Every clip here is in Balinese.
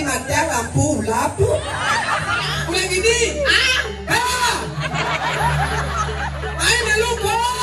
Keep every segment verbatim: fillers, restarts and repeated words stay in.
Mati lampu ulap. Udah gini. Ah. Ah. Ayo melu gua.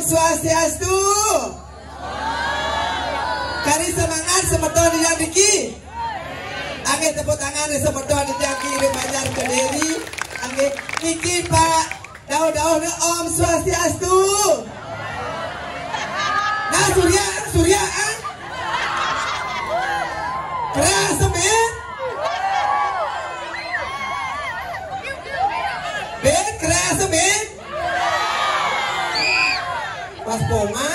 Swastiastu. Kari semangat semeton yang niki. Anggih tepuk tangan semeton yang kiring Banjar Kediri. Anggih niki Pak Daud-Daud ni Om Swastiastu. Nah, Surya, Surya, ah. Keras, Min. Bin, keras, Min. Pas poma.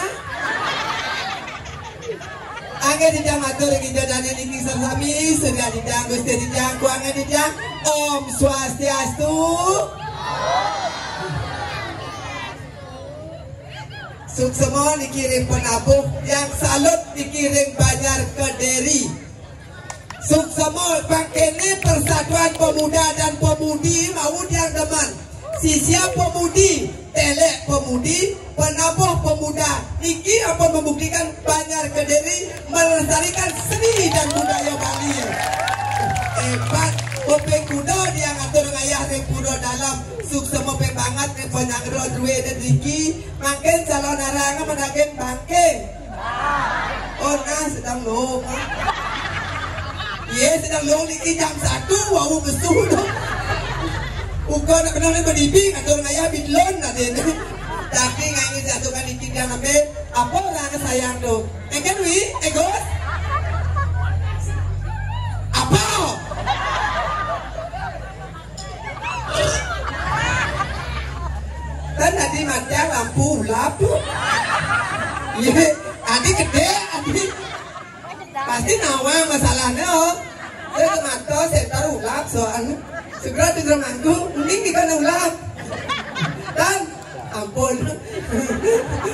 Anggih titiang matur ring Ida Dané niki sami, Surya titiang, Gusti titiang, kuangan titiang. Om Swastiastu. Suksema niki ring penabuh, yang salut niki ring Banjar Kediri. Suksema pang kéné persatuan pemuda dan pemudi mau tiang demen. Sisia pemudi, telek pemudi, penabuh pemuda. Niki ampun membuktikan Banjar Kediri melestarikan seni dan budaya Bali. Hébat, kuping kuda tiang atur ngayah ring Pura Dalem. Suksema pang banget ring panyanggra druéné niki. Mangkin calonarang menagih bangking. Oh, nah, sedang lung. Iya, sedang lung niki jam satu, wau besu tu. Uga nak kenal ni bedibi, ngatur ngayah bidlon, nah, dia ni. Tapi ngangge jatuhkan niki dia ngambil, apa orang sayang tu? Engken, Wi? Eh, Gus? Apa? Kan tadi matian lampu ulap tu. Iya, tadi gedé, tadi. Pasti nawang masalahnya, oh. Saya ke mata, saya taruh ulap, soalnya. Segera tu mangku, mending di mana ulap. Dan, ampun.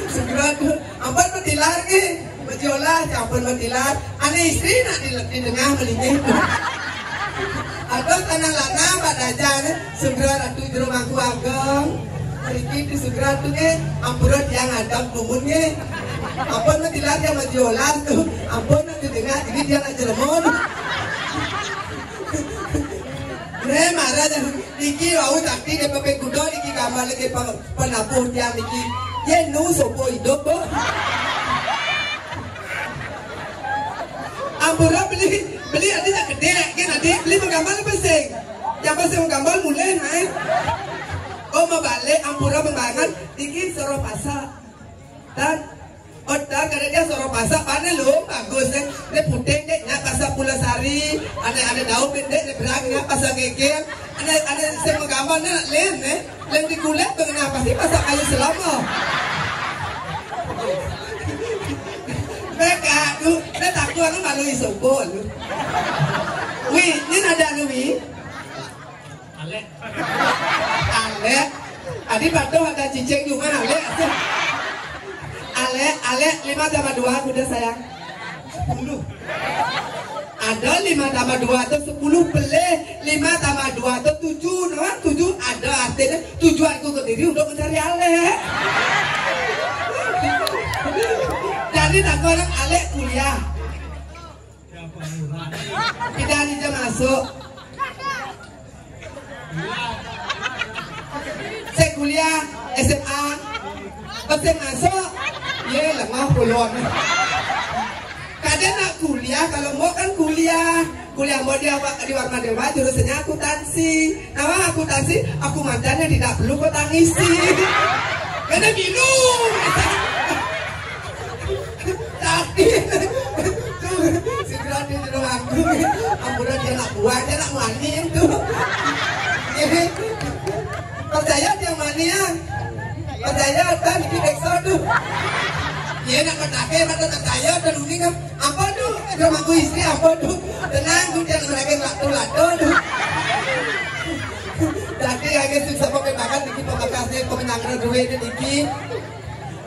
Segera tu. Ampun matilar ke? Bejiolah, ampun matilar. Ané istri nak di, di tengah melingin. Atau tanah lana, Pak Daja, né? Sugra Ratu Jero Mangku Ageng. Mriki tu Sugra tu nggih, ampura tiang adep dumun nggih. Ampun matilar tiang maju olas tu. Ampun nak didengar, jadi tiang nak jelemon. Né, marah dah. Niki wau takti dia pakai kuda, niki gambar lagi pang-, penabuh tiang niki. Yén nu sopo idup, Bu? Ampura beli, beli adi nak gedé, gén adi beli menggambar apa sing? Yang pasti menggambar mulai, hai. Oh, mabalik, ampura membangan, dikit soroh pasak. Dan, oh, dan kada dia soroh pasak, mana lu? Bagus, eh. Ini putih, dek, nak pasak Pula Sari, ada, ada daun, dek, ini berang, nak pasak geger, ada, ada sing menggambar, nak lem, eh. Lem di kulit, mengenai apa sih pasak kayu selama? Mereka, tu, nak takut, lu malu isoko, lu. Wi, ini ada lu, Wi. Alek. Alek. Adi patuh ada cicing cuma alek. Alek, alek, lima tambah dua, kuda sayang. Sepuluh. Ada lima tambah dua tu sepuluh, pelih lima tambah dua tu tujuh. Nah, tujuh ada artinya tujuanku ke diri untuk mencari alek. Jadi tak orang alek kuliah. Tidak aja masuk. Saya kuliah S M A. Pas saya masuk, ya lemah pulon. Kadang nak kuliah, kalau mau kan kuliah. Kuliah mau di, di Warma Dewa, jurusannya akuntansi. Nama akuntansi? Aku mantannya tidak perlu kau tangisi. Karena bingung. Tapi si Brad di jero aku, ampura dia nak buang, dia nak mani tu. Percaya dia mani ya. Percaya dan di desa tu. Dia nak mendake, mata percaya dan uning kan. Apa tu? Dia mengaku istri apa tu? Tenang tu, dia nak mendake waktu lado tu. Jadi, akhirnya susah pakai makan, niki pamekasnya pemenang duit ni niki.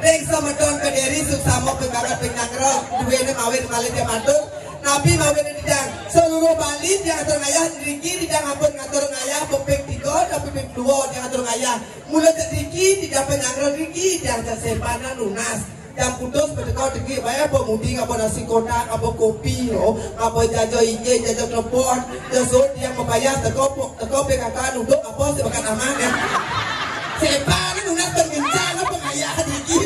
Ring semeton Kediri suksama ping banget ping nyanggra, duwene mawit malih tiang matur. Napi mawit titiang seluruh Bali tiang atur ngayah ngriki titiang ampun ngatur ngayah peping tiga napi ping dua tiang atur ngayah. Mula ngriki titiang panyanggra ngriki tiang sesempanan nunas. Tiang putus beteka degi bae apa mudi ngapa nasi kotak, ngapa kopi, oh, ngapa jaja injil, jaja klepon, jasut tiang mabayar teka po-, teka P K K nuduk apa sing bakat aman ya. Sempanan nunas penggencang apa ngayah ngriki.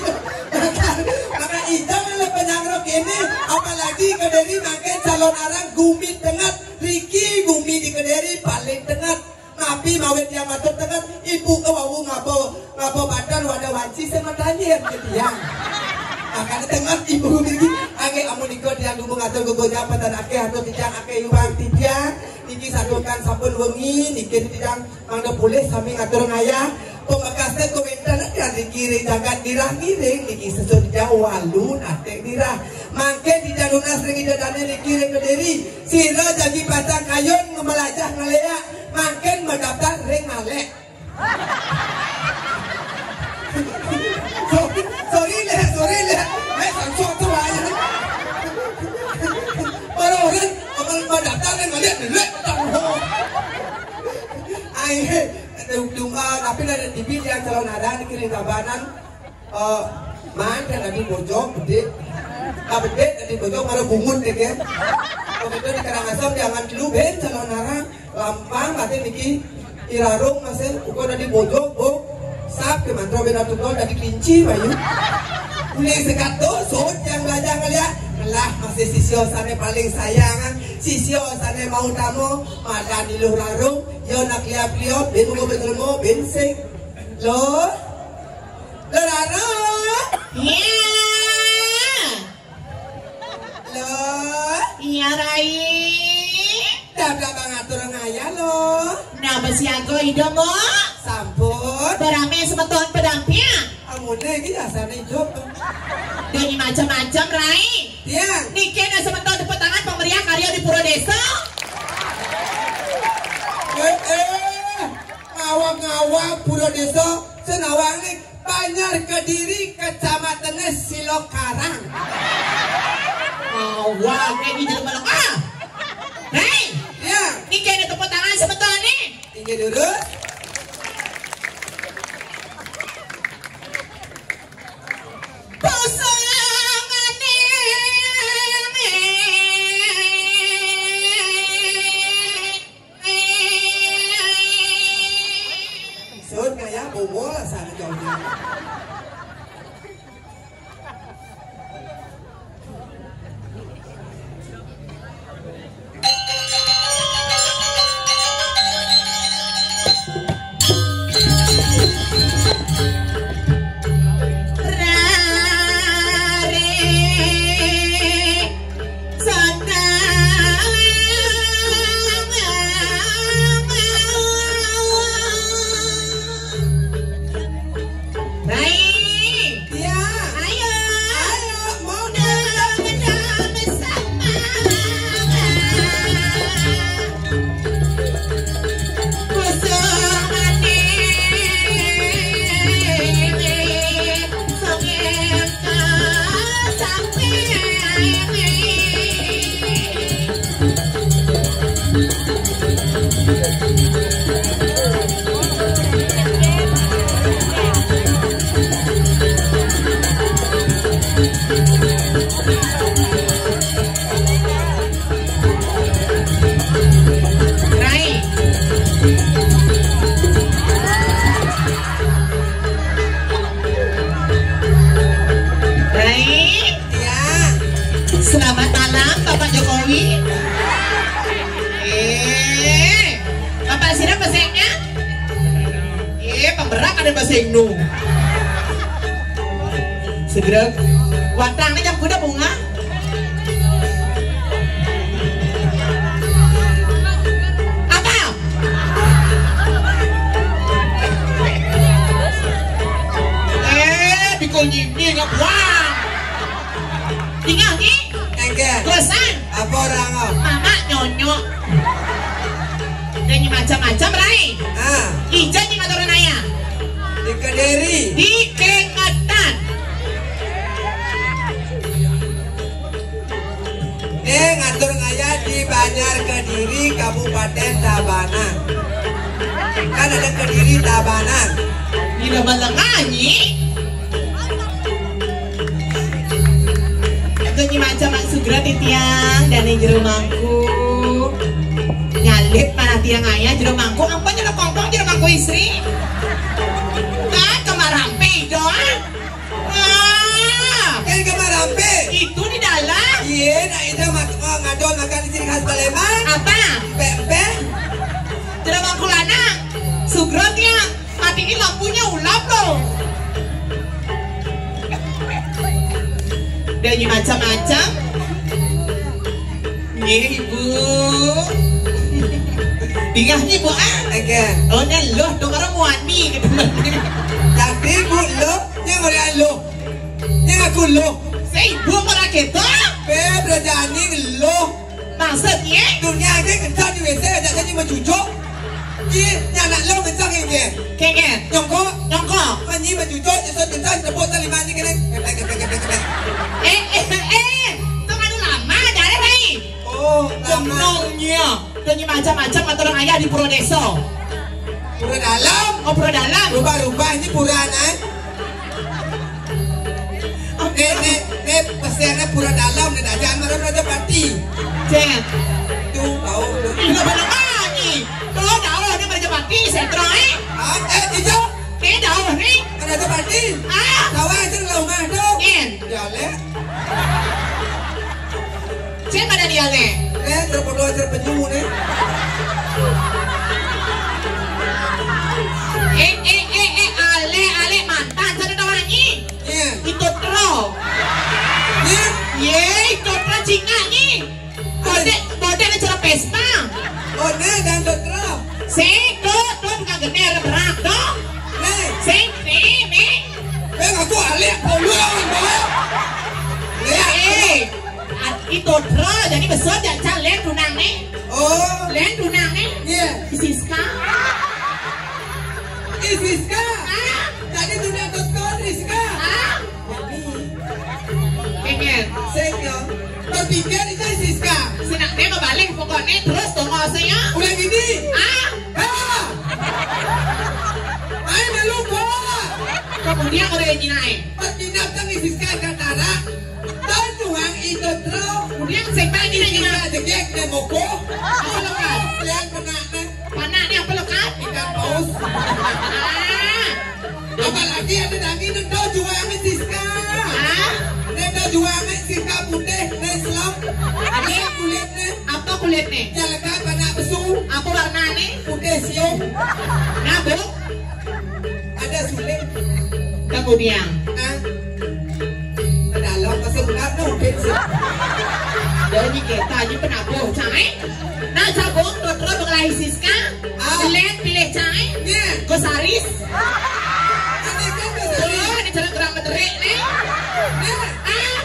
Aran gumi tenget, riki gumi di Kediri paling tenget. Napi mawit tiang matur tenget, ibu ké wau ngaba, ngaba badan wadah wanci sing matanyén ké tiang. Makané tenget ibu niki, anggé amunika tiang dumun ngatur gegonya peten akéh atur titiang akéh iwang titiang. Niki santukan sampun wengi, niki titiang mangda polih sami ngatur ngayah. Pamekasné kawéntenan tiang niki ring jagat Nirah ngiring niki sesun jauh walu naté Nirah. Mangkin titiang nunas ring Ida Dané niki ring Kediri. Sira jagi pacang kayun ngemelajah ngeléak, mangkin madaptar ring Alek. So-, sorry, Lek, sorry, Lek. Lek, sangsot tuh, Lek. Para orang, amal madaptar ring Alek, Lek, tang ho. Ai, dung-, dung-, eh, tapi ada T V yang calon ada di kiri Tabanan. Eh, man kan adi bojog, bedik. Ah, bedik adi bojog, malah bungut deh, kan. Begitu di Karangasem, jangan dulu, ben, calon arang. Lampang, mati niki. Irarung, masih, ukur adi bojog, bo. Sap, ke mantra beda tukul, adi kelinci, bayu. Uling sekat tuh, sud yang belajar ngeliat. Lah, masih sisio sana paling sayang, kan. Sisio sana mau tamu, madan iluh rarung, yo nak liap liop, ben mau betul mau, ben sing. Lo? Lo Rara? Iya. Lo? Iya, Rai. Dah, dah, Bang, atur ngaya, lo. Nah, besiaga ido, Mbok. Sampun. Berame semeton pedampiak. Amune iki jasane idup. Dadi macam-macam, Rai. Iya. Niki ada semeton tepuk tangan pemeriah karya di Pura Desa. Eh, eh. Ngawang-ngawang Pura Desa, senawang nih. Banjar Kediri, Kecamatannya Silokarang. Awal kayak di Jelema Lengah. Hei, ya, ini kayak ada tepuk tangan sebentar nih. Tinggi dulu. Pusung maning. Sun kaya bobol asal jauhnya. Rai. Iya. Ayo. Ayo, mau dong, dong, bersama. Kosong ane, kosong ane. Rai. Rai. Ya. Selamat malam, Bapak Jokowi. Eh, Bapak sira pesennya? Eh, pemberak ada bahasa Indo. Segera. Watang ni jam kuda bunga. Apa? Eh, bikul nyimpi nggak buang. Tinggal ni. Enggak. Terusan. Apa orang? Mama nyonyok. Dan macam-macam, Rai. Ah. Ijen ni ngatur ayah. Di Kediri. Di Kengetan. Nih, ngatur ngayah di Banjar Kediri, Kabupaten Tabanan. Kan ada Kediri Tabanan. Di Tabanan nyi. Itu nyi macam mak segera titiang dan yang jero mangku. Nyalit mana tiang ayah jero mangku, ampun jero kongkong jero mangku istri. Kan kemarampe doang. Wah. Kan kemarampe. Itu di dalam. Iya, nah itu mak, oh, Dol makan di ciri khas Palembang. Apa? Pempek. Tidak bangkulana. Sugrot ya. Mati ini lampunya ulap loh. Dari macam-macam. Nggih, Ibu. Dingah nih, Bu, ah. Oke. Oh, ini loh, dong orang wani gitu. Tapi Bu loh, ini orang loh. Ini aku loh. Saya Ibu orang gitu. Beb, rajani loh. Maksudnya? Dunia ini kencang di W C, ada nyanyi mencucuk. Iya, nyanak lo kencang ini. Kengin. Nyongkok. Nyongkok. Nyanyi mencucuk, nyesot kencang, tepuk tali mani kena. Keplek, keplek, keplek, keplek. Eh, eh, eh. Itu kan lama, dari baik. Oh, lama. Jenongnya. Nyanyi macam-macam atau orang ayah di Pura Desa. Pura dalam. Oh, Pura dalam. Rubah-rubah ini pura, nah. Nek, nek, nek, pasiennya pura dalam, nek aja marah Raja Pati. Cek. Tuh, tahu. Enggak pernah lagi. Tuh, tahu, ini Raja Pati, setra, eh. Ah, eh, hijau. Ini tahu, nih. Raja Pati. Ah. Tahu aja lah, rumah tuh. Nih. Ya, lek. Cek pada dia, nih. Eh, terpodo aja penyu, nih. Eh, eh, eh, eh, ale, ale, mantan, saya tahu lagi. Iya. Itu tro. Iya. Ye, itu tro Cina ni. Bote, bote ada cara pesta. Oh, nih, dan itu tro. Sing, tuh, tuh, bukan gede, ada berat, tuh. Nih. Sing, nih, nih. Eh, aku alik, kau lu, kau. Iya. Eh, at-, itu tro, jadi besar, jangan len tunang, nih. Oh. Len tunang, nih. Iya. Siska. Ih, Siska. Ah. Tadi sudah nonton Siska. Ah. Pengen. Sing yo. Berpikir itu Siska. Senang dia mau balik pokoknya terus tuh mau saya. Udah gini. Ah. Ah. Ayo malu kok. Kemudian udah gini naik. Pertindak kan Siska Katara. Tahu tuang itu terus. Kemudian saya tanya gini. Siska jegek dia moko. Apa lekas? Yang kena nih. Panaknya apa lekat? Ikan paus. Ah. Apalagi ada daging, nendo juangnya Siska. Hah? Nendo juangnya Siska putih, nih selok. Ada kulit nih. Apa kulit nih? Jalekan panak besu. Apa warna nih? Putih siung. Nah, Bu? Ada sulit. Kemudian? Hah? Ada lo, masih benar tuh, putih siung. Jadi kita aja penabuh, cai. Nah, sabung, tuh, terus mengalai Siska. Ah. Jelek, pilih cai. Nih. Gosaris. Ada kan Gosaris? Oh, ini cara gerak menderik nih. Nih. Ah.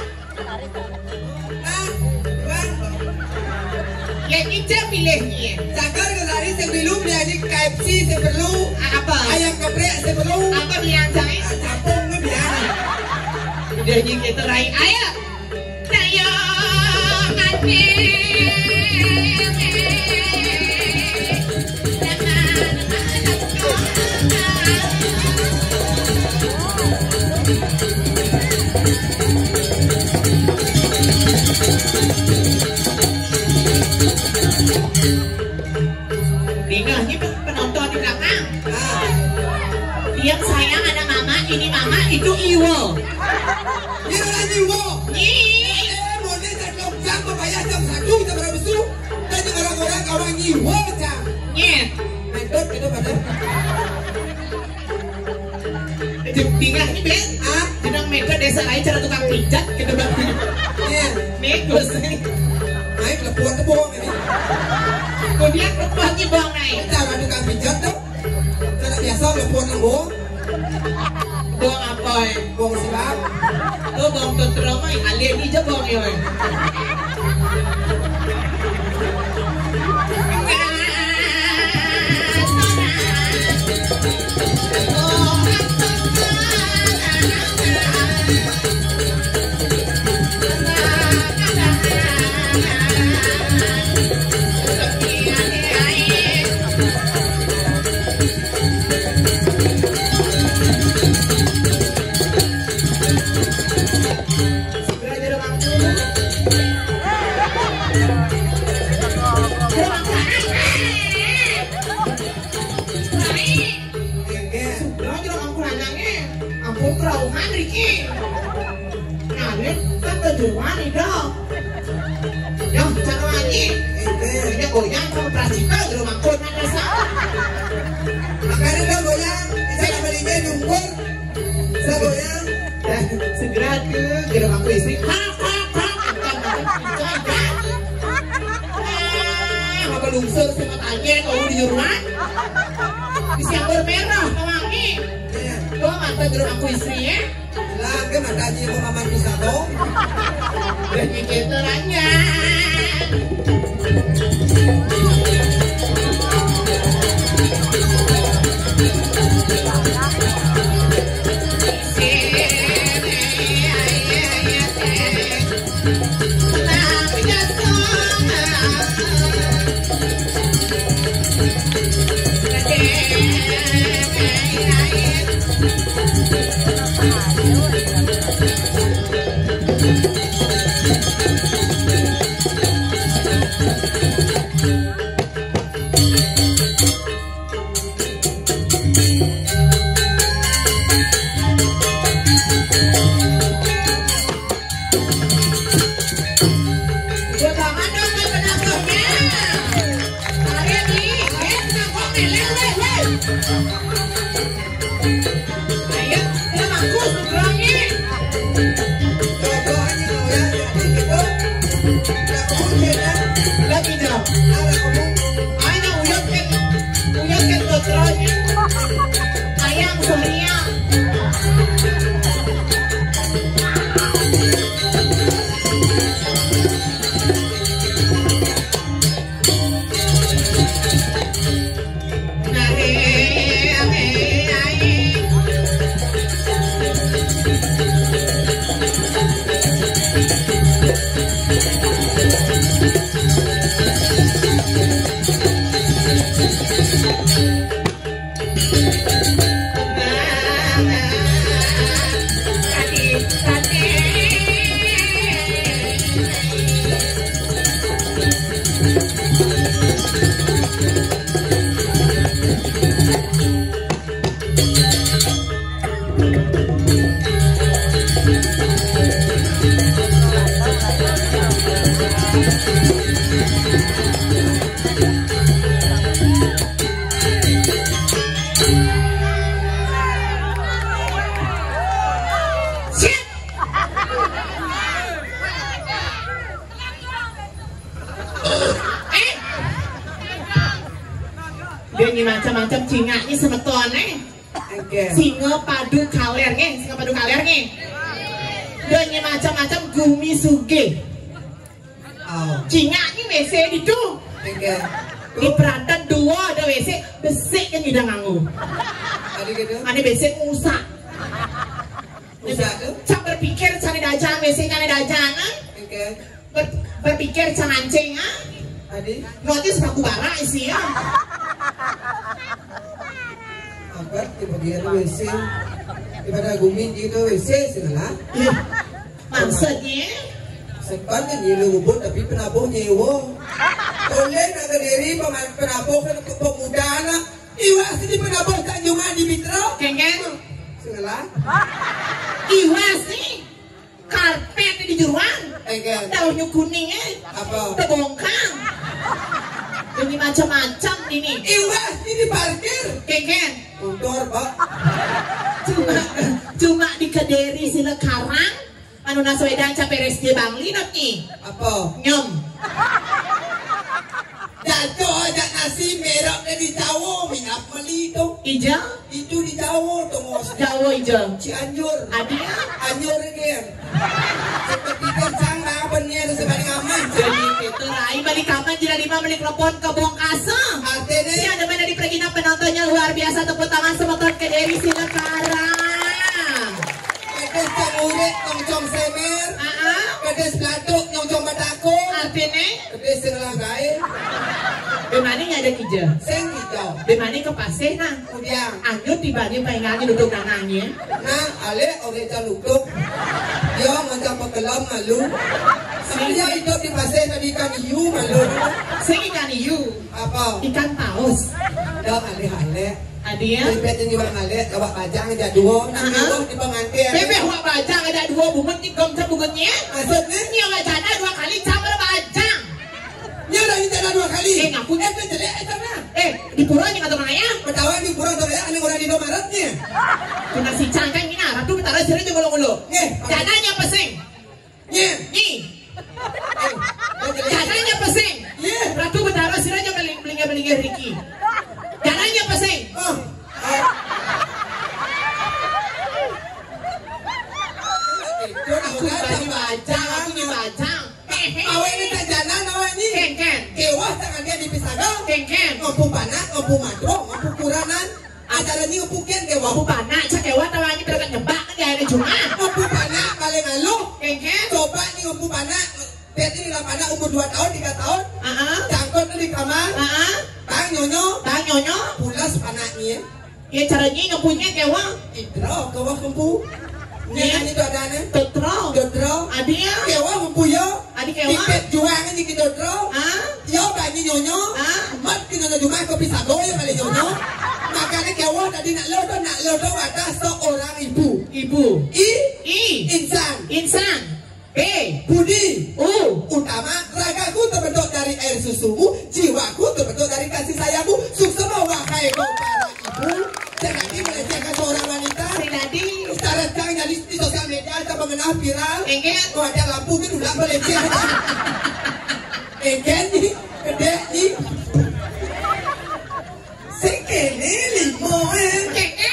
Ah. Bang. Ya, ini cara pilihnya. Cakar Gosaris yang dulu beli aja K F C yang perlu. Ah, apa? Ayam geprek yang perlu. Apa beli yang cai? Ah, capung tuh biar. Udah, ini kita rai. Ayo. Dingahnya penonton di belakang. Yang sayang ada mama, ini mama, itu Iwo. Ini orang Iwo. Ih. Eh, mau dia jam, jam, bayar jam satu, jam berapa su? Tadi orang-orang, orang Iwo, jam. Iya. Metode gitu pada. Jepingan ini, Ben. Ah? Jenang Mega desa lain cara tukang pijat gitu, Bang. Iya. Mega sih. Ayo, lepon tuh bohong ini. Kemudian lepon nih, Bang, naik. Cara tukang pijat tuh. Cara biasa lepon tuh bohong. Bohong apa, eh? Bohong silang. Tuh, bohong tuh terus, eh. Alien aja bohong ya, eh. Ampun, kerauhan, Riki. Ngalir kan kejuruan, Ido. Yo, cara Goyang sama Pracita, jero mangkon nang rasa. Makanya udah goyang, saya belinya nyungkur. Saya goyang, dah segera ke jero mangkon istri. Hak, hak, hak. Ah, apa lungsur sama tanya kau di rumah? Bisa bermerah, wangi. Iya. Gua mata jero mangkon istri ya. Lah, ke mata aja mau maman bisa dong. Udah gitu aja. Ayo, kita bagus, berani. Lagi dong. Ayo, uyut kan, uyut kan kotrolnya. Ayam Sonia. Dia ni macam-macam cingaknya semeton eh. Oke. Singa padu kaler nggih, singa padu kaler nggih. Dia ni macam-macam gumi sugih. Oh. Cingaknya W C di tu. Oke. Di perantau dua ada W C, besik kan tidak nganggu. Ada gitu? Ada besik usah. Usah tu? Cak berpikir cari dajan, W C cari dajan, ah? Oke. Ber-, berpikir cang ancing, ah? Adi? Notis aku bara isi, ah? Apa? Di bagian W C. Di pada gumi gitu W C segala. Iya. Maksudnya? Sepan kan nyilu ubun tapi penabuh nyewa. Oleh nak ke diri peman-, penabuh ke pemuda nak. Iwas di penabuh tak cuma di Bitro. Kengkeng. Segala. Iwas ni. Karpet di jeruan. Enggak. Daunnya kuning, eh. Apa? Tebongkang. Ini macam-macam ini. Iwas ini parkir. Kengkeng. Motor, Pak. Cuma, cuma di kediri sila karang. Anu naswedan capek res dia bangli nak ni. Apa? Nyom. Jatuh aja nasi merah dia di Jawa, minyak meli tu. Ija? Itu di Jawa tu, Bos. Jawa ija. Cianjur. Adia? Anjur dia. Seperti kencang lah, benih ada sebalik aman. Jadi itu lah. Ai balik kapan jira lima balik telepon ke Bongkasa. Artinya? Si ada mana di pergi penontonnya luar biasa, tepuk tangan semeton ke Dewi Silakarang. Kedis cang urek, nyongcong semer. Ah, ah. Kedis belatuk, nyongcong batako. Artinya? Kedis sing lah gae. Di mana nya ada kija? Sing kija. Di mana ke pasir nah? Kemudian. Anjur tiba ni paingannya duduk nanangnya. Nah, ale orang cang duduk. Dia macam pekelam malu. Saya hidup di pasir tadi ikan hiu malu. Sing ikan hiu. Apa? Ikan paus. Dah ale-ale. Adia? Bebek yang jual ngalet, awak bajang aja dua, nak Aha. Dua di pengantin. Bebek awak bajang aja dua, bungut ni gom cak bungut ni, eh? Maksudnya? Ni awak jana dua kali cak berbajang. Nya udah minta dah dua kali. Eh, ngaku. Eh, tu jelek, eh, sana. Eh, di pura ni kata orang ayam. Betawa di pura tu ya, ane orang di Indomaret ni. Kena si cangkang ni nah, Ratu Betara sira je ngulu-ngulu. Eh, jadanya pesing. Ni. Ni. Eh, jadanya pesing. Ni. Ratu Betara sira je beling-beling Riki. Jadanya pesing. Oh. Aku tadi baca, aku ni baca. Awak ni tak jalan awak ni. Ken, ken. Kewah tangan dia di pisaga. Ken, ken. Ngompu panak, ngompu madro, ngompu kuranan. Acara ni ngompu ken kewah. Ngompu panak, cak kewah tawa ni berangkat nyebak kan dia ada cuma. Ngompu panak paling aluh. Ken, ken. Coba ni ngompu panak. Tiap ni lah panak umur dua tahun, tiga tahun. Ah, ah. Cangkut tu di kamar. Ah, ah. Bang nyonyo. Bang nyonyo. Pulas panak ni ya. Ya, cara nyi ngepunya kewa. Idro, kewa kempu. Iya. Nyanyi itu ada nih. Dodro. Dodro. Adi ya. Kewa kempu ya. Adi kewa. Tipet juang aja gitu, Dro. Ah? Yo, banyi nyonyo. Ah? Mat ke nyonyo cuma kopi sago ya kali nyonyo. Makanya kewa tadi nak lo tuh, nak lo tuh ada seorang ibu. Ibu. I. I. Insan. Insan. B. Budi. U. Utama, ragaku terbentuk dari air susumu, jiwaku terbentuk dari kasih sayangmu. Suksema wahai para ibu. Sing dadi melecehkan seorang wanita. Sing dadi. Secara cang jadi di sosial media ada mengenal viral. Enggak. Oh, ada lampu kan udah melecehkan. Enggak ni, gede ni. Sing kene limo, eh. Kene.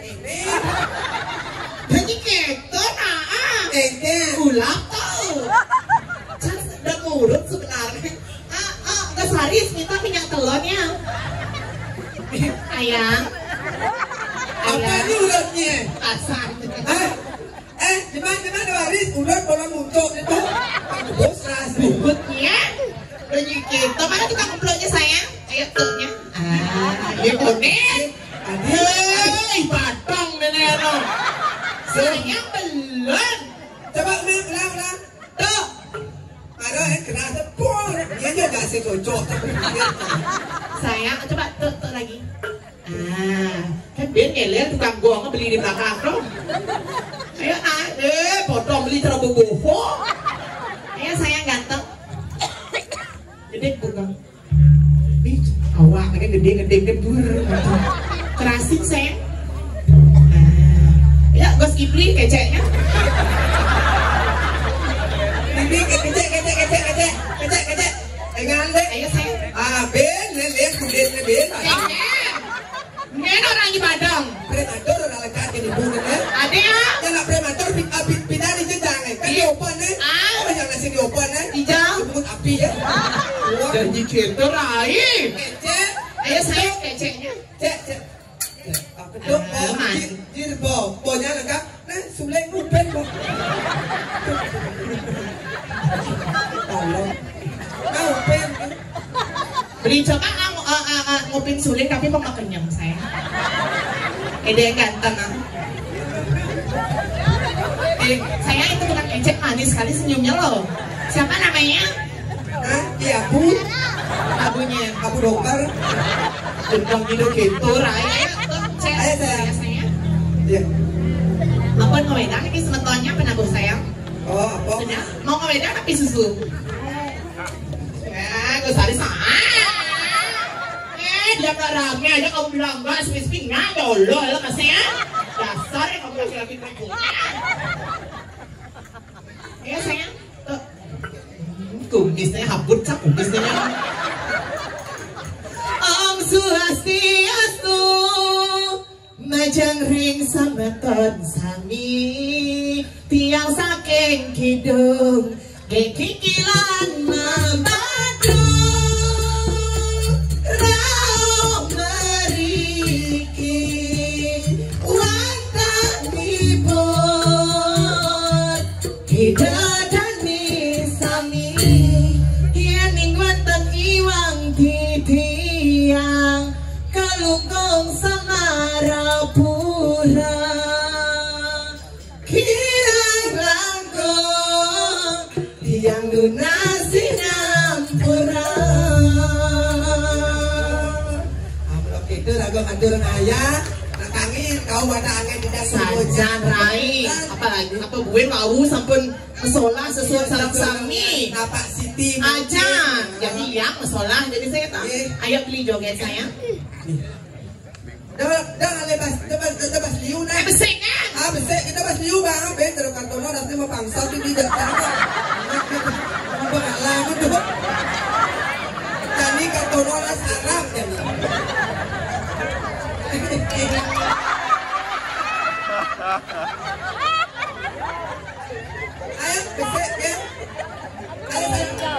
Kene. Jadi keto nah, ah. Kene. Ulap tau. Can udah ngurut sebenarnya. Ah, ah, Gas Haris minta minyak telurnya. Sayang. Apa ini ulatnya? Kasar. Hah? Eh, cuman, cuman Haris udah pola muncul itu. Bos ras. Bubutnya. Udah nyikit. Kemana tukang keploknya sayang? Ayo keploknya. Ah, dia konek. Hei, batang nenek no. Sayang belum. Coba ulang, ulang, ulang. Tuh. Ada yang keras tuh. Pur. Dia aja gak sih cocok. Sayang, coba tuh, tuh lagi. Ah, kan dia ngeler tukang gong beli di belakang tuh. Ayo, ah, eh, potong beli terlalu bobo. Ayo sayang ganteng. Gede bukan. Ih, awak kan gede-gede kebur. Terasik sayang. Ah, ya, Gus Ipli keceknya. Ini kecek, kecek, kecek, kecek, kecek, kecek. Enggak, Dek. Ayo sayang. Ah, ben, ben, ben, ben, ben. Kecek. Ini orang di Padang. Prematur orang lekat ini, Bu, kan, ya? Ada ya? Yang nak prematur, pi-, ah, pi-, pindah di jenjang, eh. Kan di open, eh. Ah. Apa yang nasi di open, eh? Hijau. Bungut api, ya. Wah. Janji cinta lain. Kecek. Ayo, saya keceknya. Cek, cek. Cek. Ah, kedok, ah, oh, man. Jir-, jilbab. Pokoknya lengkap. Nah, Sule ngupen kok. Tolong. Ngupen. Beli coba ah, ah, ah, ah, ngupin Sule tapi kok nggak kenyang saya. Eh, dia ganteng ah. Eh, saya itu bukan ejek, manis sekali senyumnya loh. Siapa namanya? Hah? Iya, Bu. Abunya. Abu dokter. Gendong gitu gitu, Rai. Ayo, tuh, cek. Ayo, sayang. Biasanya. Iya. Apa ngawedang ini semetonnya penabuh sayang? Oh, apa? Sudah, mau ngawedang tapi susu. Ya, gue sari sama. Eh, dia nggak rame aja kamu bilang enggak, sepi-sepi enggak, ya Allah, ya kasih ya. Dasar ya kamu laki-laki perempuan. Ya sayang, tuh. Kumisnya habut cak kumisnya. Om Swastiastu, majeng ring semeton sami, tiang saking kidung, kekikilan mabadu, rauh meriki, wantah ngibur. Ida dani sami, yen ing wonten iwang titiang, Kalungkung Semarapura. Kirang langkung, tiang nunas sinampura. Amplop itu lagu matur ngaya, nak angin, kau ada angin di dasar. Sajan, Rai. Apalagi apa buin wau sampun Solah sesuai sareng sami. Napa Siti? Aja. Jadi yang solah jadi saya tak. Ayo beli joget saya. Dah, dah lepas, lepas, lepas liu nah. Eh, besik kan? Ah, besik kita pas liu bang, ben terus kartono rasanya mau pangsa tuh tidak. Pengalaman tuh. Jadi kartono ras Arab jadi. Ayo, besik ya. Ayo, ayo.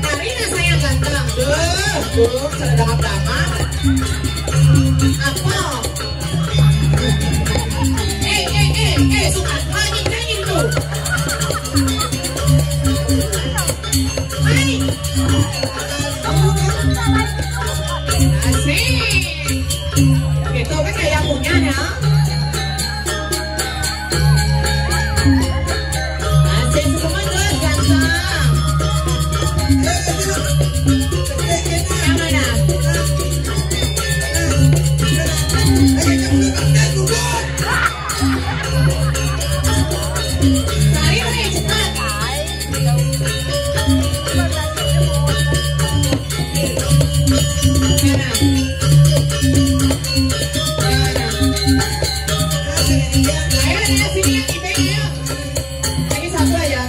Karina saya ganteng. Duh, duh, sudah dapat damang. Apa? Eh, eh, eh, eh, suka lagi nyanyi tuh. Hai. Asik. Gitu kan kayak punya ya. Asik semua tuh ganteng. Yang mana? Tarik nih, cepat. Ayo, ayo, sini, yang ini, ayo. Lagi satu aja.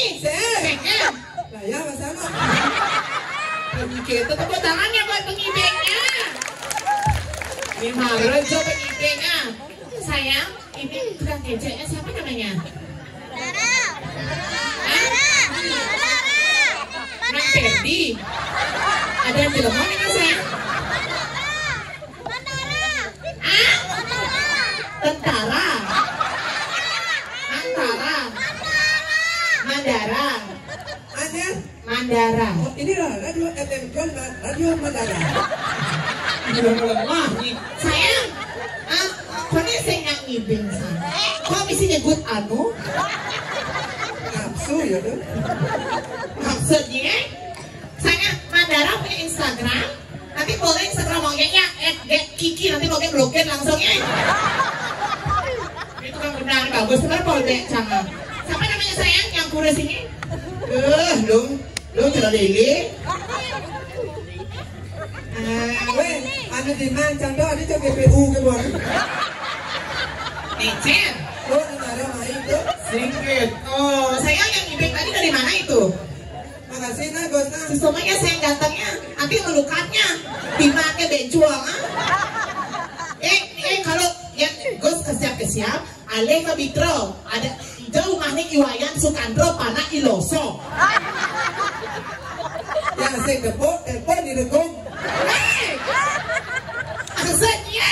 Sing. Sing, ya. Lah ya, Mas Ano. Penyidik itu tepuk tangannya buat penyidinya. Ini mah rejo penyidinya. Sayang, ini tukang keceknya siapa namanya? Hah? Mang Ferdi. Ada yang telepon ini, sayang? Ah? Tentara. Mantara. Mandara. Ada? Mandara. Oh, inilah Radio F M John, Radio Mandara. Udah lemah nih. Sayang, ah, kok ini saya nggak ngibing sana? Kok bisa nyebut anu? Nafsu ya tuh. Maksudnya, saya Mandara punya Instagram. Nanti boleh Instagram maunya ya, at get kiki. Nanti maunya blokir langsung ya. Itu kan benar, bagus benar, boleh canga. Siapa namanya, sayang, yang kurus ini? Eh, lu, lu cerah dili. Ah, weh, anu di mancang doang, ini coba P U ke bawah. Nicen. Oh, negara main tuh. Singkit. Oh, saya yang ngibing tadi dari mana itu? Makasih, nah, bos, nah. Sesungguhnya saya datangnya, nanti melukatnya. Dipakai bencuang, ah. Eh, eh, kalau ya, Gus, kesiap-kesiap, alih ke Bitro. Ada, ida umahnya Iwayan Sukandro, panak Iloso. Yang sing depok, telepon di Regong. Hei! Maksudnya?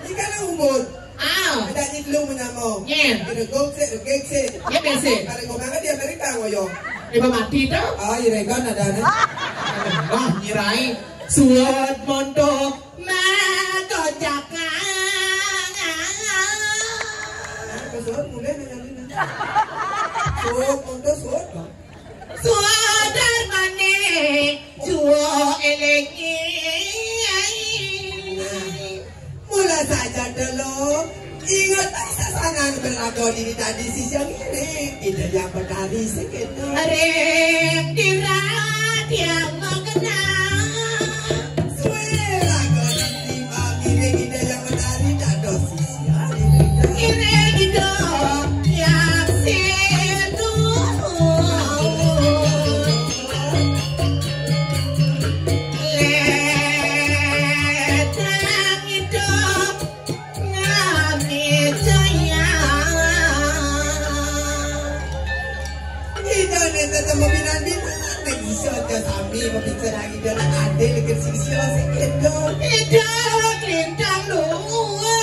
Ini kan umbut. Ah. Ada ni belum menyambung. Nyen. Di Regong sih, Regong sih. Ya, biasa. Kalau ngomong di Amerika, ngoyong. Dia mati tu. Oh, Iregon ada ni. Wah, nyirai. Suat montok. Magojakan. Nah, ke suat mulai nanya ni, nah. Suat montok, suat, bang. Suat darmane, juo elengi. Nah, mula saja dulu. Ingat sasangan berlagu ini tadi, sisya ngiring. Ida yang bertari sekitar. Ring dirat yang mengenal. Suwe lagu ini, Pak, ngiring ida yang bertari, tak ada sisya. Ngiring ida yang situ. Letang ida Nami jaya. Ida ni tetap membina-bina. Nek iso aja sami pembicaraan ida nak adil ke sisya sing ida. Ida kelintang luwe.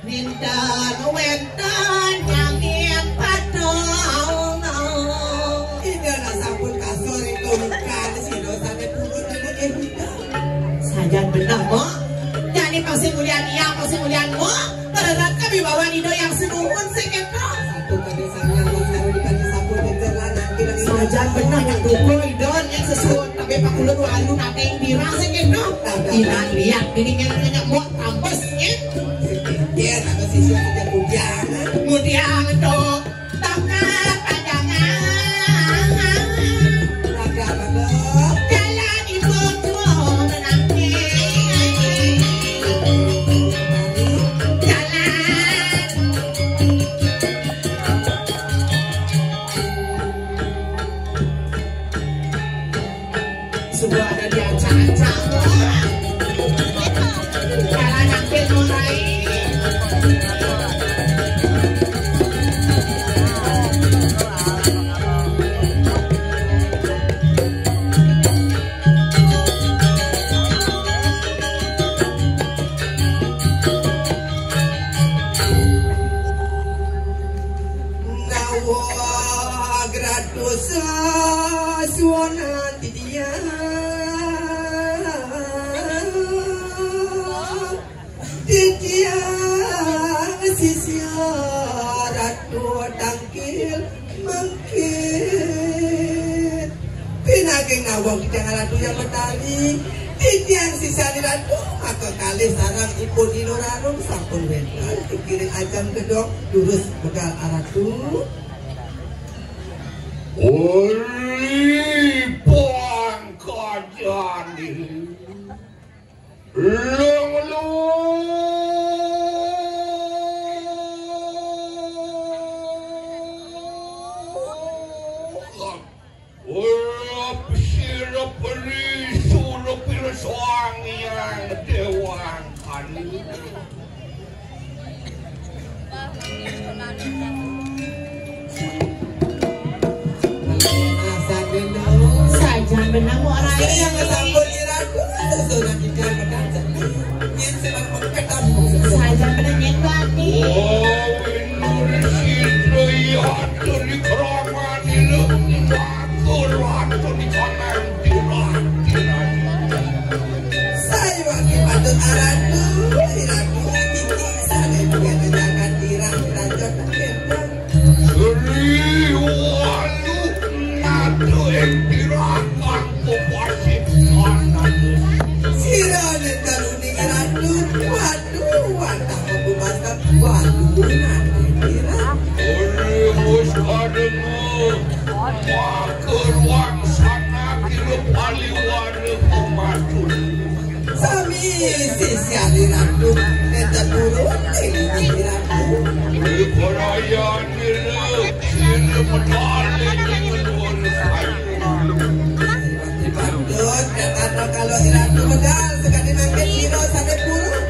Minta wenten nami padha. Ida nak sampun kasor itu bukan sida sane purun nang ida. Sajan beneh, Mbok. Jane pasti mulian iya, pasti mulian, Mbok. Terhadap kewibawan Ida yang senuhun sing ketok. Satu kali sangang mas karo dibagi sampun pinter lan nanti lagi. Sajan beneh yang duka Ida yang sesuhun, tapi Pak Kulun walu nate ing dirang sing ketok. Tabrak. Ilang liat, dini nyenyek, Mbok, tampes, ya. Sedikit, apa siswa tidak mudian? Mudian, Dok. Tongkat padangan. Jalan ibu tua menanti. Jalan. Sudah ada diacak-acak. Jalan hampir mulai. Nawa gratus suwana titiang, titiang sisya Ratu Tangkil Mengkit. Pinaging nawong titiang Ratu yang Betari, titiang sisya Ratu, maka kalih sareng ipun Ino Rarung sampun wénten ing ngiring ajeng gedhong durus medal Aratu. Uli pangkajan ini. Lung lu. Urip sirep ri surep ira soang yang dewang kali. Sajan benang ora yang sampun iraku sesunan tidak menang. Sajan benang yang bani. Oh, Winuri Sidro, iya, atur di kerama. Ila matur wonten ing kanan tirang-tirang. Sayuwakti patut aratu, iratu, iki sane duwe tetangan tirang-tirang. Sri walu ngadu ing tirang kang kopasik kanan. Sirane karuning iratu, waduh, wadah aku masak, waduh, nanti tirang. Ora wis kademu. Matur wang sana kira paliwara kumatur. Sami sisiane ratu nenten turun ing ratu. Ibaraya nira sira medal ing ngenuwun saya. Patut datang kalau iratu medal sekali mangke sira sane purun.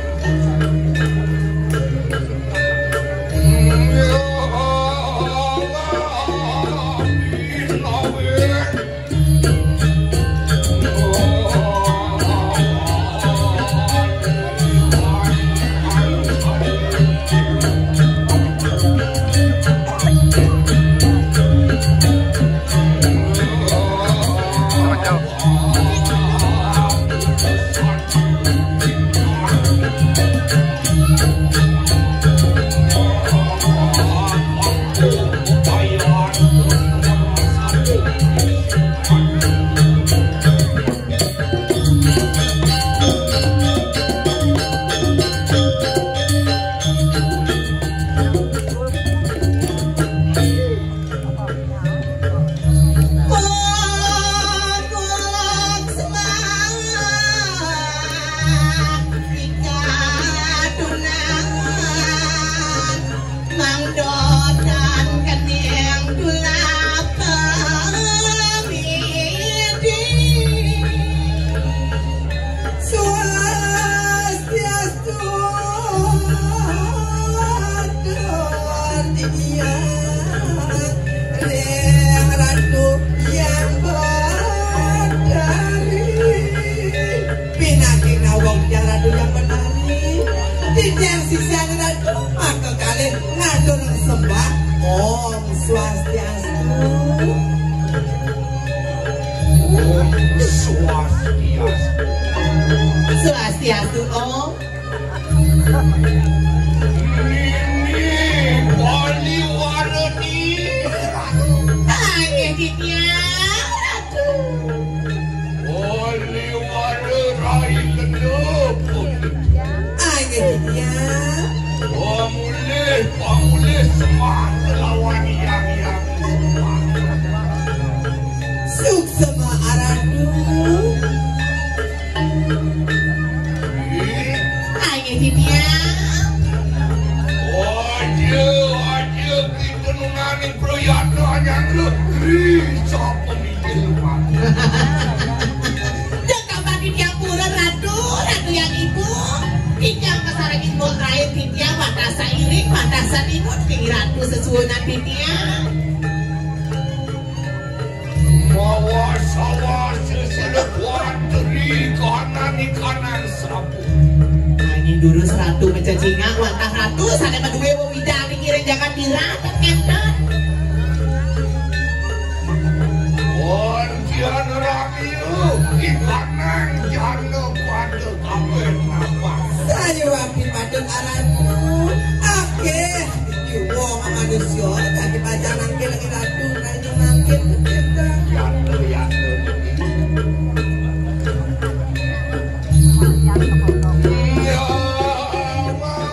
Swastiastu, atur titiang ring Ratu Hyang Betari. Pinakina wong Hyang Ratu Hyang Betari. Titiang sisian Ratu maka kalih ngatur sembah. Om Swastiastu. Om Swastiastu. Swastiastu, Om. Ini Bali Warani. Ayo, Ditya. Aduh. Bali Wara Rai Kedep. Ayo, Ditya. Pamulih, pamulih semak kelawan yang, yang semak. Suksema aratu. Ayo, Ditya. Aja, aja, kita nunganing proyata anyar lu. Ri, sapa mikir, Pak? Dek, kapan Ditya pura, Ratu, Ratu yang Ibu? Ditya pasarengin mbok rain Ditya, patasa iring, patasa timun, ning Ratu sesuwunan Ditya. Mawa sawa sesele kuantri kanan ikanan sapu. Nanging durus Ratu mencecingak, wantah Ratu sane maduwe wewidan ngiring jagat dirah, kenten. Wontian rahayu, ikanang jana pada kabeh napas. Sayuwakti patut aratu, akeh iki wong manusia dadi pacar nangkil iratu, nangkil kita. Yatu, yatu. Iya, Pak.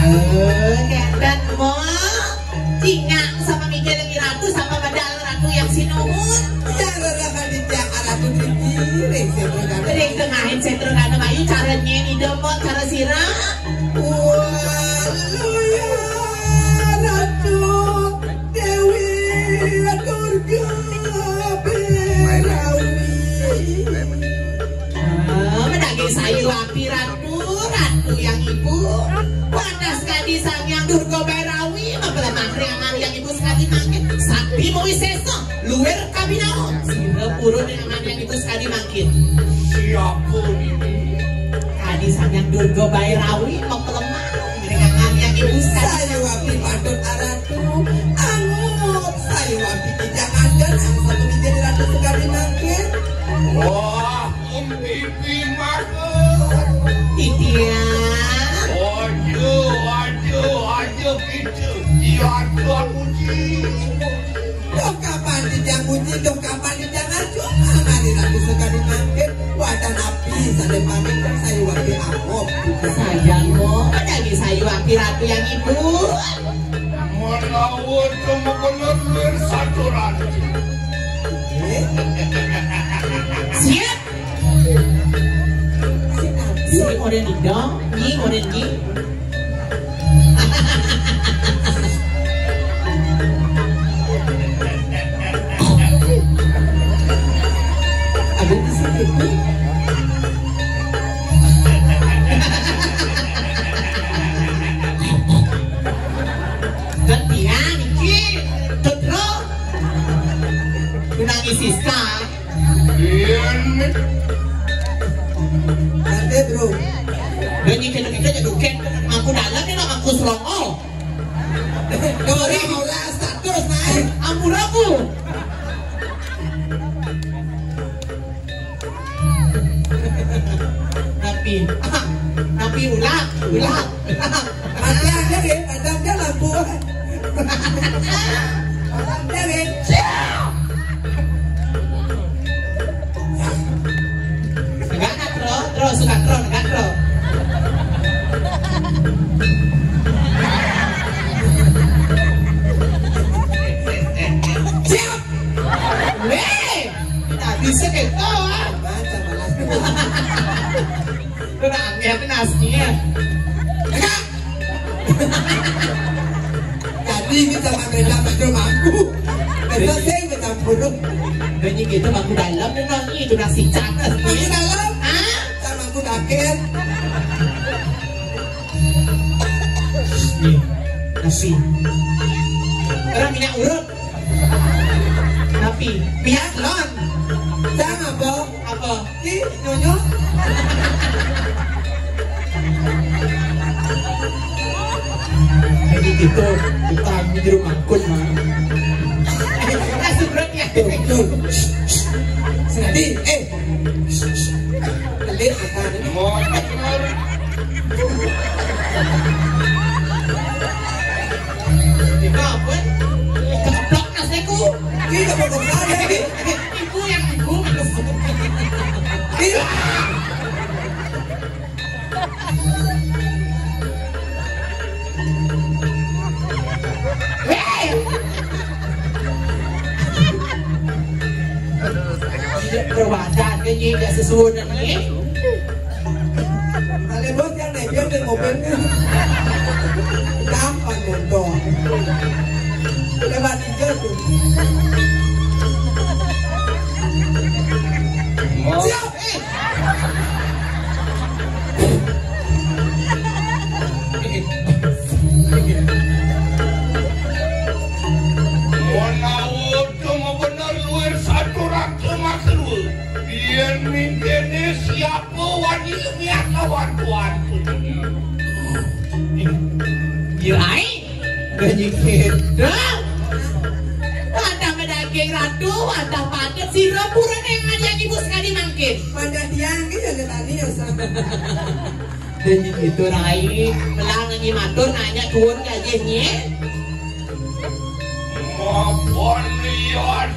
Eh, kenten mo. Cingang sapa mijil ngi ratu, sapa medal ratu yang sinuhun. Yang rereh Kadijang ratu diri, ring Setragana. Ring tengahin Setragana Bayu, cara nyen ida mo, cara sira. Waluya Ratu Dewi Durga Berawi. Ah, medaging sayuapi ratu, ratu yang ibu. Wadah sekadi Sang Hyang Durga Berawi, mapelemah ring angan yang ibu sekadi mangkin. Sakti mawisesa, luir kabinawa. Sira purun ring angan yang ibu sekadi mangkin. Siapa ini? Kadi Sang Hyang Durga Berawi, mapelemah ring angan yang ibu sekadi. Sayuapi patut aratu, angup sayuapi kijang adan, angsana mijil ratu sekadi mangkin. Wah, Bibi mangkin. Titiang. Aja, aja, aja kita. Iya, aja muji. Duh kapan titiang muji, duh kapan titiang aja. Mari ratu sekadi mangkin. Wadah napi sane panik, sayuapi angup. Sayang mo, dadi sayuapi ratu yang ibu. Menawa temekener luir saturan. Eh? Siap. Si Oren didong, nyi Oren nyi. Ada di sini. Gantian, iki. Tutro. Tunangi Siska. Iya, nih. Nanti, bro. Udah nyikir-nyikir nyedukin. Mangku dalam nih, mangku selongo. Dori. Ora status naik. Ampun aku. Napi? Napi ulah, ulah. Padam aja, ya, padam aja lampu. Padam aja, ya. Enggak, enggak, Tro. Tro, suka, Tro, enggak, Tro. Siap. Weh, tak bisa gitu, ah. Kurang ya, nasnya. Jadi ini sama beda sama mangku. Beda sih, beda burung. Banyak gitu, mangku dalam nih, Nang. Itu nasi catas. Mangku dalam? Ah? Sama mangku dakil. Nih, nasi. Orang minyak urut. Tapi pihak lon. Sang apa? Apa? Ki nyonya. Jadi gitu, utang di rumah kun mah. Kita subrek ya. Tuh, tuh. Sekali, eh. Nanti apa ini? Ibu apa? Keblok nasiku. Ini keblok saya ini. Ibu yang ibu. Iya. Hei. Perwadan ke nyi, gak sesuai dengan ini. Kali bos yang naik dia naik mobil. Gampang nonton. Lewat tiga tuh. Siap, eh. Menawa cuma bener luwih satu ratus lima puluh. Biyen mingkene siapa wani niat lawan tuanku. Kirai, ganyi kita. Wadah medaging ratu, wadah padet, sira purun ing ngajak ibu sekali mangkin. Wadah tiang ki jaga tani ya, Sang. Ganyi kita, Rai. Melang nyi matur nanya tuun gajih nyi. Mapan liwat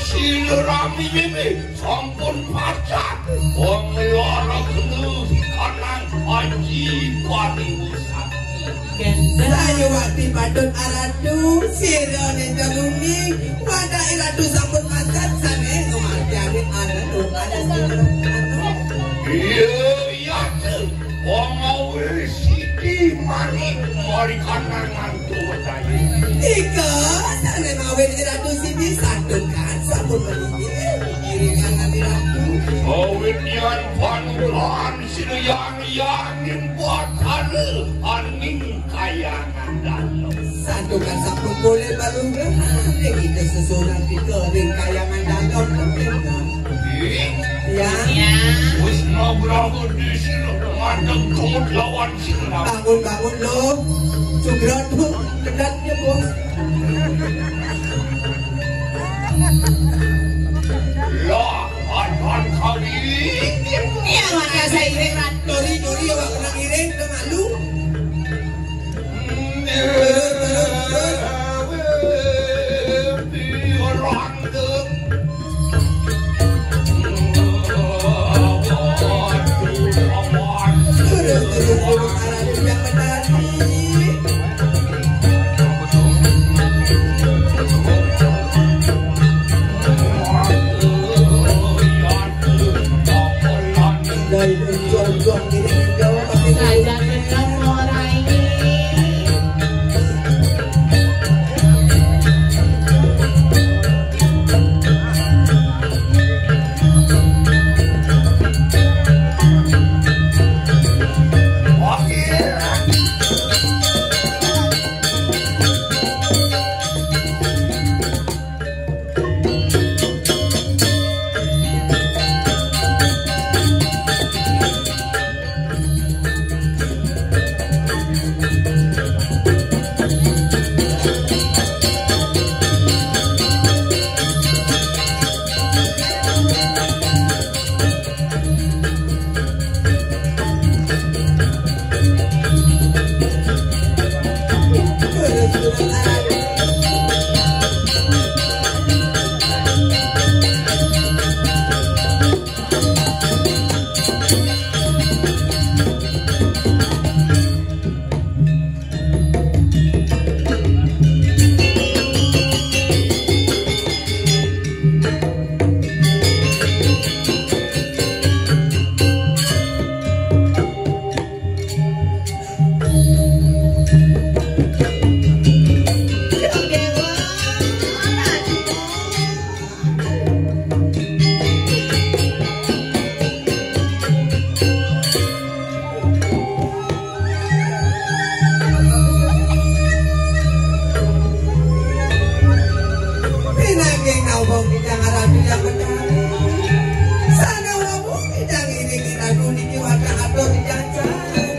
silaturahmi mimi sampun pacak. Wong lara kena kanang aji pariwisata. Wati patut aratu, sira nenten uning, wadah iratu sampun macan sané ngamargianing aratu. Iya, iya, pangawé sidi manik marikan mantu wedaya. Ika sané mawit iratu sidi santukan sampun manikir, iringan iratu. Awit yan panugrahan Sineyang yangin batara aning kayangan dalem. Santukan sampun polih balungguh, ring Ida sesuunan kita ring kayangan dalem. Ya. Ya. Wis nabraga di sini, ngadeg gemut lawan sini. Bangun, bangun, lo. Sugra tuh, kedap ya, Bos. Lah, anak kali. Ya, maka saya iring, Ran. Dori, dori, ya, Wak, kena iring, udah malu. Terus, terus, terus. Terus, terus, terus, arah yang benar. Pinanggih nawang Ida ngarani yang benar. Sanawa Ida ngiring Ida niki wadah atur Ida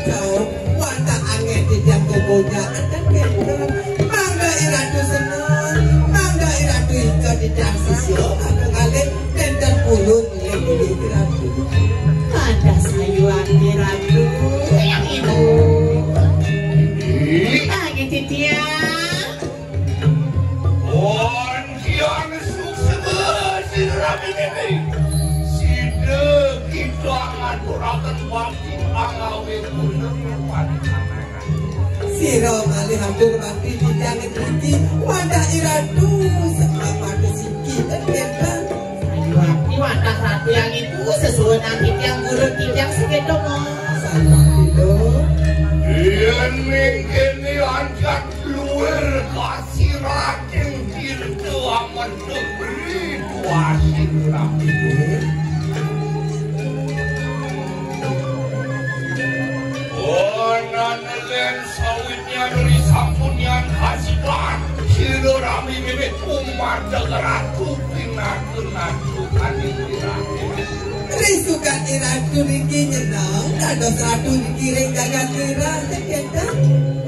jauh. Wadah angin Ida kemudian ada kendor. Mangga Iratu seneng, mangga Iratu ijo Ida sisya, mangga kalih nenten pulun. Kadah sayuwakti Ratu, yang Ibu. Angin titiang. Pun tiang suksma sinrami nini. Sida kita ngaturaken bakti pangawé pun. Sira malih atur bakti titiang ngriki, wadah Iratu sekapat siki ten kenten. Sayuwakti wadah Ratu yang itu sesuunan titiang guru titiang sekedo mo. Sayuwakti, Dok. Yen mingkene anjak luwir kasirating tirta amen negeri tuasin Ratu. Onan len sawitnya dari sampun yang kasipan, sira rami mimit umat ratu pinakun aku kaning dirake. Risukan Iratu niki nyeneng, dados ratu niki ring jagat Irah, kenten.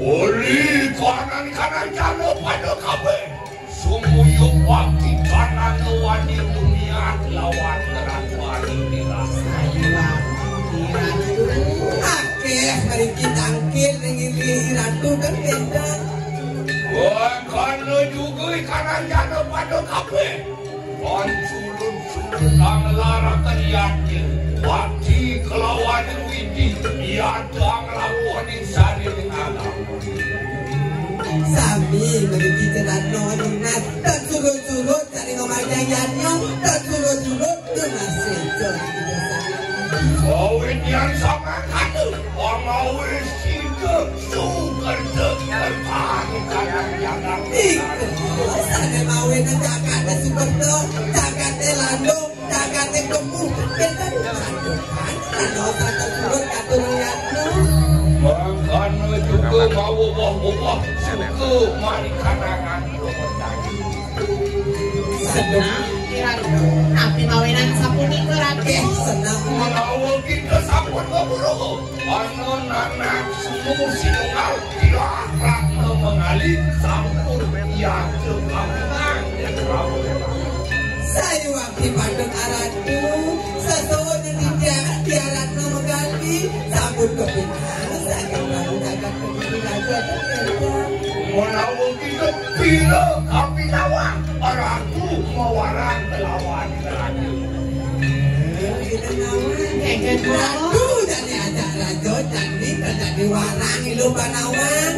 Oli kanan kanan jalo pada kabeh. Sumuyup wakti kanana wani rumiat lawan ngratuaning dirasa. Sayuwakti Ratu. Akeh mriki tangkil ring inggih Ratu kan kenten. Wah, kana juga ikanan jana pada kabeh. Panculun-culun anglaraken yakin. Wakti kelawan widi. Yadang lakuaning sarining alam. Sami mriki Ratno nunas, tan surut-surut kari ngomah Jayanya, tan surut-surut nunas sejo. Awit yang sama kata, wong awis sida sukerta bertahan kadang-kadang. Ih, sane mawe nang jagate sukerta, jagate landung, jagate kemu, kita dipadukan, kalau satu surut katur liatmu. Mangkana juga mau wah-wah suka mari kanangan. Seneng, Ratu. Tapi mawinan sapunika, Ratu. Eh, seneng. Menawa kita sampun beburuh, ana nanak sumur sinunggal, tiang Ratna Mangali sampun yatra kawinan, Prabu. Sayuwakti patut Aratu, sesuwun nitya tiang Ratna Mangali sampun kepinang saking Prabu Jagat Kediri Raja Dendra. Menawa kita pira kapinawang, Aratu mawarang kelawan Aratu. Kenten, Prabu. Ratu jani ajak raja, jani kerja diwarang ilu panawang.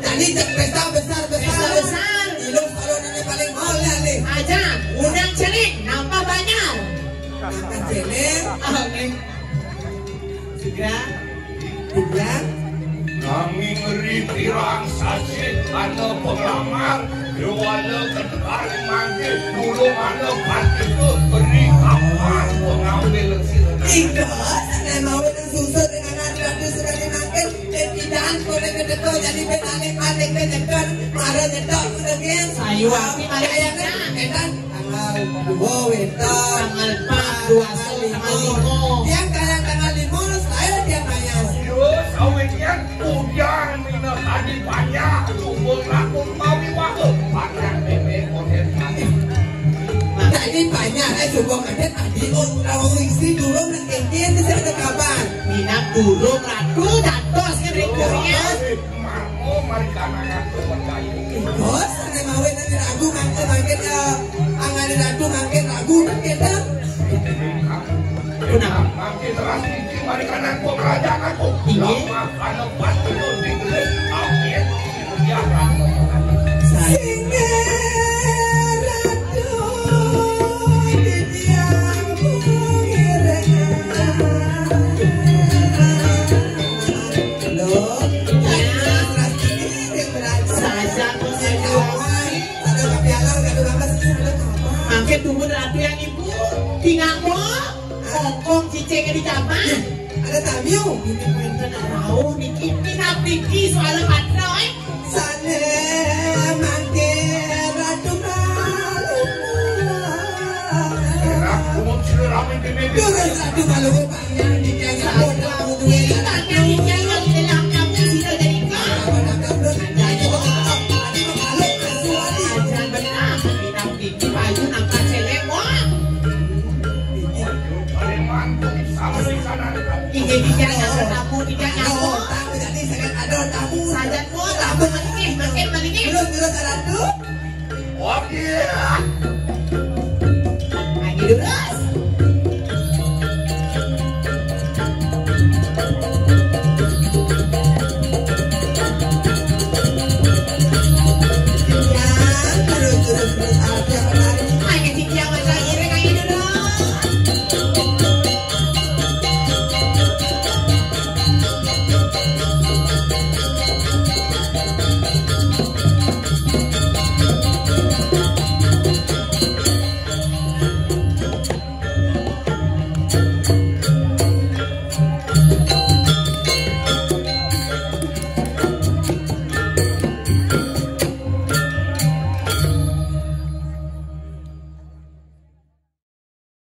Jani cek pesta besar-besar. Pesta besar. Ilu salonane paling mauliah nih. Aja, undang cening, napa banyak? Napa cening? Oke. Segera. Segera. Nanging ritirang sasih ana penglamar, yowala kedekar mangke, durung ana pasti beri kapan pengambil sira. Ika, sane mau nang susut dengan Ratu Sugani mangke, dan pidan kone kedekar jadi petane paling kedekar, mara nyetok kuda gen. Sayuwakti malih kayaknya, edan. Tanggal dua wénten. Tanggal empat, dua, tanggal lima. Tiang kayang tanggal lima, saya tiang mayas. Yo, sawitnya udan mina tadi banyak, cuma lakun mawi wae. Banyak bebek model tadi. Tadi banyak, eh, coba ada tadi, oh, kalau isi dulu nak kengkeng, bisa ada kabar. Minat dulu, Ratu, dados, kan, berikutnya. Marmo mari kanangan percaya. Bos, ane mawe nanti ragu mangke mangke, eh, angane ragu mangke ragu kan kita. Benar. Mangke terang iki mari kanangan kerajaan aku. Iya. Lama kalau pasti lo digelis, amin. Ya, Ratu. Singgih Ratu, titiang pengiring. Loh, saja. Mangke dumun ratu yang ibu, tingakmu, kokong cicing di kamar. Ada tamu. Ini penten rauh niki, pinap niki soal patra, eh. Sane mangke ratu malu. Ratu malu. Durus ratu malu. Oke. Lagi dulu.